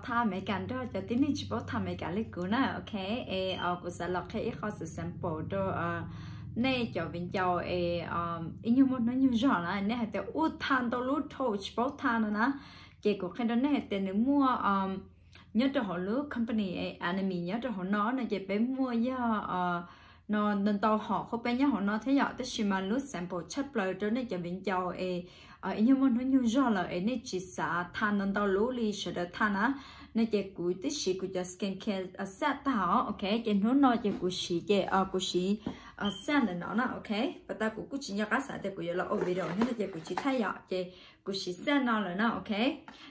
Thaj Amelikas nrog cov tib neeg tsis paub thaj Amelikas li kuv na, ok. Es kuv xav los qhia ib qho xwm sample rau nej cov viv ncaus es ib nyuag muaj hnub nyoog zog na, nej hais tias ua thaj ntau lub dhau tsis paub thaj no na. Ces kuv qhia rau nej hais tias nws muaj nyob rau hauv lub company Anime nyob rau hauv no no ces peb muaj yog no ntau ntau hom qhuab peb nyob hauv no thiab yom, tab sis mas lub sample tshaj plaws rau nej cov viv ncaus es ib nyuag muaj hnub nyoog zog lawm es nej tsis xav thaj ntau ntau lub li sawv daws thaj na. No ces kuv twb siv kuv cov skin care set tag os, ok. Ces hnub no ces kuv siv ces kuv siv set ntawm no na, ok. Pas tas kuv kuj tsis nco qab xav tias kuv yuav los ua video thiab no ces kuv tsis thaij yom, ces kuv siv set no lawm na, ok.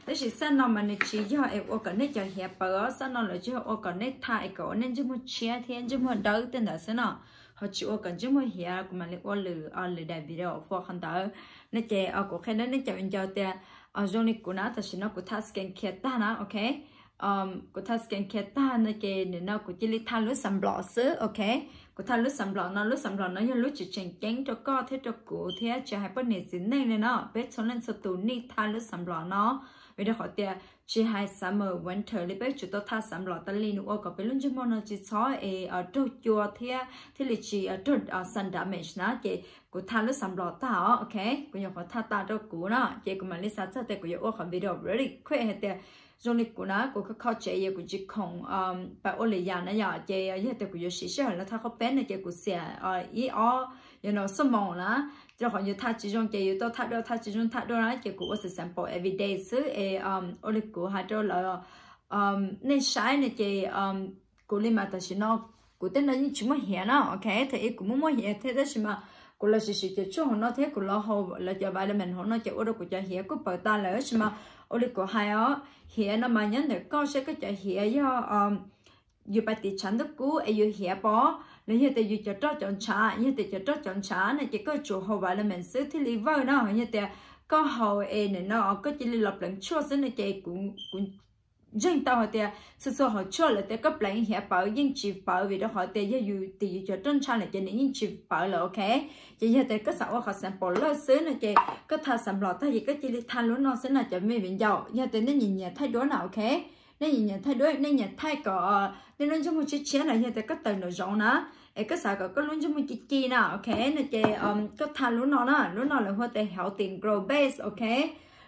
Tab sis set no mas nws tsis yog es ua kom nej cov hiav pawv os, set no lawv tsuas yog ua kom nej thaj es kom ua nej ntsej muag tshiab thiab ntsej muag dawb tej ntawd xwb no, ho tsis ua kom ntsej muag hiav, kuv mam li ua lwm lwm daim video ua qhov ntawd. No ces kuv qhia rau nej cov viv ncaus tias zoo li kuv na, tam sim no kuv thaj skin care tag na, ok. Kuv thaj skin care tag no ces nim no kuv cia li thaj lub sunblock xwb, ok. Kuv thaj lub sunblock no, lub sunblock no yog lub tseem tseem ceeb rau koj thiab rau kuv thiab tsis hais poj niam txiv neej li no, peb txhua leej txhua tus need thaj lub sunblock no. Vim rau qhov tias tsis hais summer winter li peb tsum tau thaj sunblock tas li, nws ua kom peb lub ntsej muag no tsis txhob es raug cua thiab thiaj li tsis raug sun damage na. Ces kuv thaj lub sunblock tag os, ok. Kuv nyuam qhuav thaj tas rau kuv na, ces kuv mam li xav txog tias kuv yuav ua qhov video really quick hais tias zoo li kuv na, kuv kho kho tsev yog kuv tsis khoom pab ua li yam na yom, ces yog tias kuv yuav siv sij hawm los thaj qhuab peb no ces kuv xiam ib ob yog no xuab moos na, rau qhov yus thaj tsis zoo ces yus tau thaj dua, thaj tsis zoo thaj dua na, ces kuv ua xwm sample everyday xwb es ua li kuv hais rau lawv nej saib no ces kuv li mas tam sim no kuv tej no yeej tsis muaj hiav na, ok. Thaum ub kuv muaj muaj hiav thiab tab sis mas kuv los siv siv cov tshuaj hauv no thiab kuv los haus lawv cov vitamin hauv no ces ua rau kuv cov hiav kuj pawv tas lawm, tab sis mas ua li kuv hais os, hiav no mas nyob ntawm koj seb koj cov hiav yog yus pais tim tshav ntuj kub es yus hiav pom, los yog tias yus cov roj cov ntshav, yog tias cov roj cov ntshav no ces koj tsum haus vitamin xwb thiaj li vawj no, yog tias koj haus es nim no koj cia li los pleev tshuaj xwb no ces kuv ntseeg tau hais tias txhua txhua hom tshuaj lawv tias koj pleev hiav pawv yeej tsis pawv vim rau qhov tias yog yus tim yus cov roj ntshav lawm ces nws yeej tsis pawv lawm, ok. Ces yog tias koj xav ua qhov sample lawj xwb no ces koj thaj sunblock tag ces koj cia li thaj lub no xwb no cov me viv ncaus, yog tias nej nyiam nyiam thaij duab na, ok. Nej nyiam nyiam thaij duab, nej nyiam thaij kom nej lub ntsej muag tshiab tshiab na, yog tias koj tawm nraum zoov na es koj xav kom koj lub ntsej muag ci ci na, ok, no ces koj thaj lub no na, lub no lawv hu ua tias Healthy Glow Base, ok.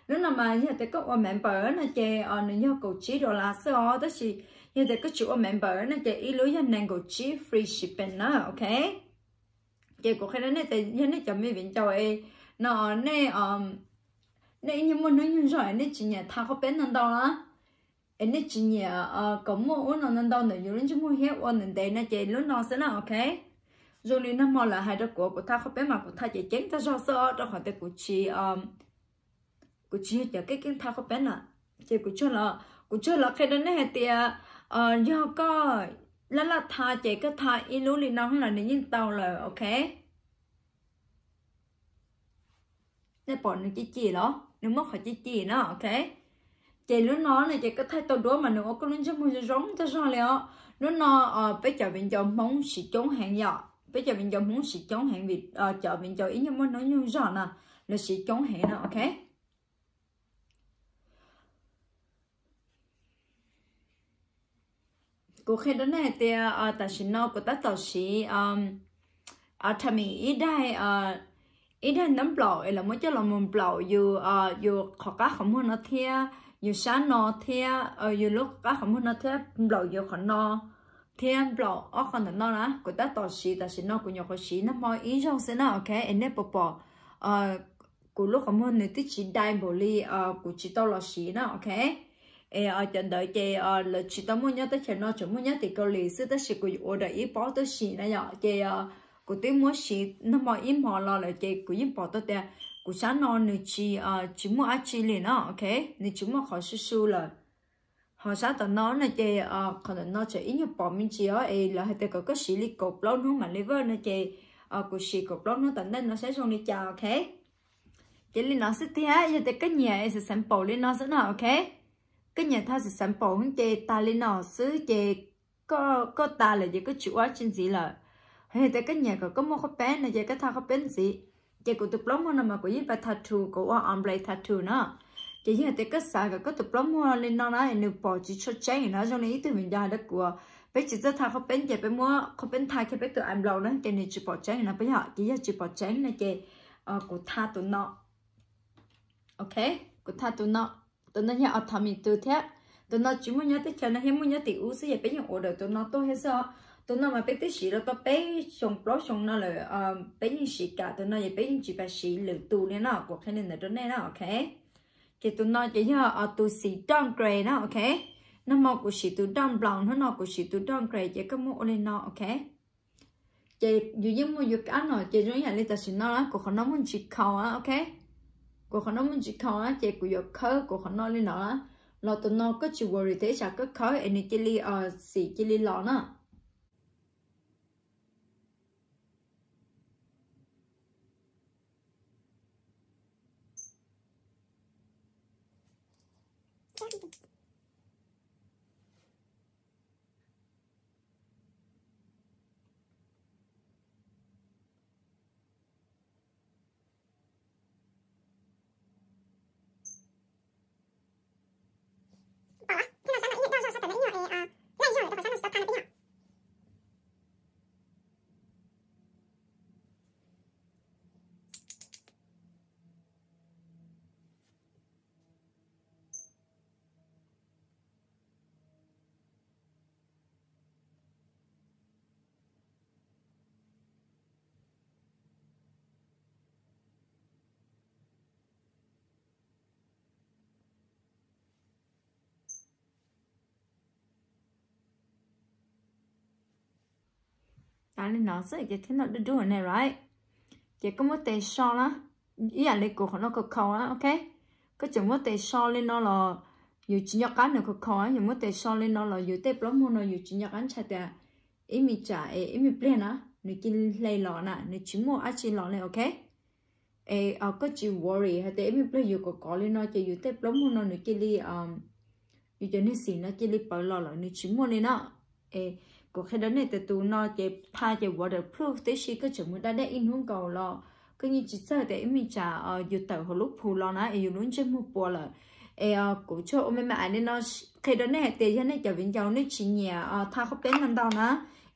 Lub no mas yog tias koj ua member no ces nws yog kaum tsib dollar xwb os, tab sis yog tias koj tsis ua member no ces ib lub yog nees nkaum tsib free shipping na, ok. Ces kuv qhia rau nej tias yog nej cov me viv ncaus es no nej ib nyuag muaj hnub nyoog zog es nej tsis nyiam thaj qhuab peb ntau ntau na, es nej tsis nyiam kom muaj ub no ntau ntau ntawm yus lub ntsej muag thiab ua ntev ntev no ces lub no xwb na, ok. Zoo li nag hmo lawv hais rau kuv, kuv thaj qhuab peb mas kuv thaj ceev ceev tag zog xwb os, rau qhov tias kuv tsis, kuv tsis yog cov keeb keeb thaj qhuab peb na. Ces kuv tsuas los, kuv tsuas los qhia rau nej hais tias yog koj laj laj thaj ces koj thaj ib lub li no los nws yeej tau lawm, ok. Nej pom nws ci ci los? Nws muaj qhov ci ci na, ok. Ces lub no no ces koj thaij tau duab mas nws ua koj lub ntsej muag zoo zoo tag zog li os. Lub no peb cov viv ncaus Hmoob siv coob heev yom, peb cov viv ncaus Hmoob siv coob heev vim cov viv ncaus ib nyuag muaj hnub nyoog zog na, lawv siv coob heev no, ok. Kuv qhia rau nej hais tias tam sim no kuv tab tom siv Atomy ib daim, ib daim ntaub nplaum es lawv muab coj los mus nplaum yus, yus qhov qab qhov muag no thiab yus sab no thiab yus lub qab qhov muag no thiab nplaum yus qhov no thiab nplaum ob qho ntawm no na. Kuv tab tom siv, tam sim no kuv nyuam qhuav siv nag hmo ib zaug xwb na, ok. Es nej puas pom kuv lub qhov muag nws twb tsis dai npaum li kuv tsis tau los siv na, ok. Es cov ntawd ces lawv tsis tau muaj nyob teb chaws no, tseem muaj nyob tim Kaus Lim xwb, tab sis kuv yuav order ib pob tuaj siv na yom. Ces kuv twb muab siv nag hmo ib hmo los lawm ces kuv yeej pom tau tias kuv sab no nws tsis, tsis muaj dab tsi li no, ok. Nws tsis muaj qhov su su lawm. Ho sab tom no no ces qhov ntawm no tseem ib nyuag pom me ntsis os, es lawv hais tias kom koj siv li kaum plaub hnub mam li vawj no ces kuv siv kaum plaub hnub tom ntej no saib zoo li cas, ok. Ces li no xwb tiag, yog tias koj nyiam es xwm sample li no xwb no, ok. Koj nyiam thaj xwm sample ces tas li no xwb ces koj tas lawm ces koj tsis ua dab tsi ntxiv lawm. Yog tias koj nyiam kom koj muaj qhuab peb no ces koj thaj qhuab peb ntxiv. Ces kuv tus plaub muag no mas kuv yeej pais tattoo, kuv ua ombre tattoo no. Ces yog tias koj xav kom koj tus plaub muag li no na nws pom tsis tshua tseeb no, zoo li ib tug viv ncaus hais rau kuv, peb tsis txawj tha qhov peb ces peb muab qhov peb tha kiag peb tus eyebrow na ces nws tsis pom tseeb no peb yog, ces yog tsis pom tseeb no ces kuv tha tus no. Ok, kuv tha tus no. Tus no yog Atomy tus thiab. Tus no tsis muaj nyob teb chaws no thiab, muaj nyob tim ub xwb, ces peb yeej order tus no tuaj thiab xwb os. Tus no mas peb twb siv los tau peb xyoo plaub xyoo no lawm, peb yeej siv kam tus no, ces peb yeej tsis pab siv lwm tus li no, kuv qhia li ntawd rau nej na, ok. Ces tus no ces yog tus xim dark gray na, ok. Nag hmo kuv siv tus dark brown, hnub no kuv siv tus dark gray, ces koj muab ua li no, ok. Ces yus yeej muaj yus kab no, ces zoo ib yam li tam sim no na, kuv qhov no muaj ntsis khaus na, ok. Kuv qhov no muaj ntsis khaus na, ces kuv yuav khawb kuv qhov no li no na. Los tus no koj tsis worry thiab, ib tsam koj khawb es nws cia li xim cia li los na. Li no xwb ces thiaj noj dub dub ne, right? Ces koj muab tes so na, ib yam li kuv qhov no khaus khaus na, ok. Koj tseem muab tes so li no los yus tsis nco qab nws khaus khaus na, yus muab tes so li no los yus tej plaub muag no yus tsis nco qab ntshai tias ib me tsam es ib me pliag na nws cia li hle los na, nws tsis muaj dab tsi los li, ok. Es koj tsis worry hais tias ib me pliag yus kov kov li no ces yus tej plaub muag no nws cia li, yus cov niag xim no cia li pawv los lawm nws tsis muaj li na. Es kuv qhia rau nej tias tus no ces tha ces waterproof tib si, koj tseem mus da dej ib hnub nkaus los koj yeej tsis txawj tias ib me tsam yus tawm hauv lub phu los na es yus lub ntsej muag puas lawm. Es kuv tsuas ua me me ais li no qhia rau nej hais tias yog nej cov viv ncaus nej tsis nyiam tha qhov peb no ntau na,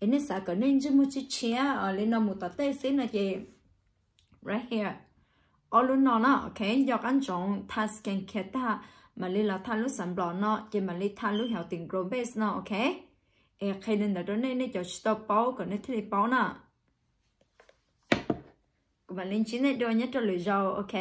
es nej xav kom nej ntsej muag tshiab tshiab li no mus tom tej xwb no ces right here, ob lub no na, ok, nco qab ntsoov tha skin care tag mam li los tha lub xav nplom no ces mam li tha lub Healthy Glow Base no, ok. Es qhia li ntawd rau nej, nej cov tsis tau paub kom nej thiaj li paub na. Kuv mam li ntsib nej dua nyob rau lwm zaus, ok.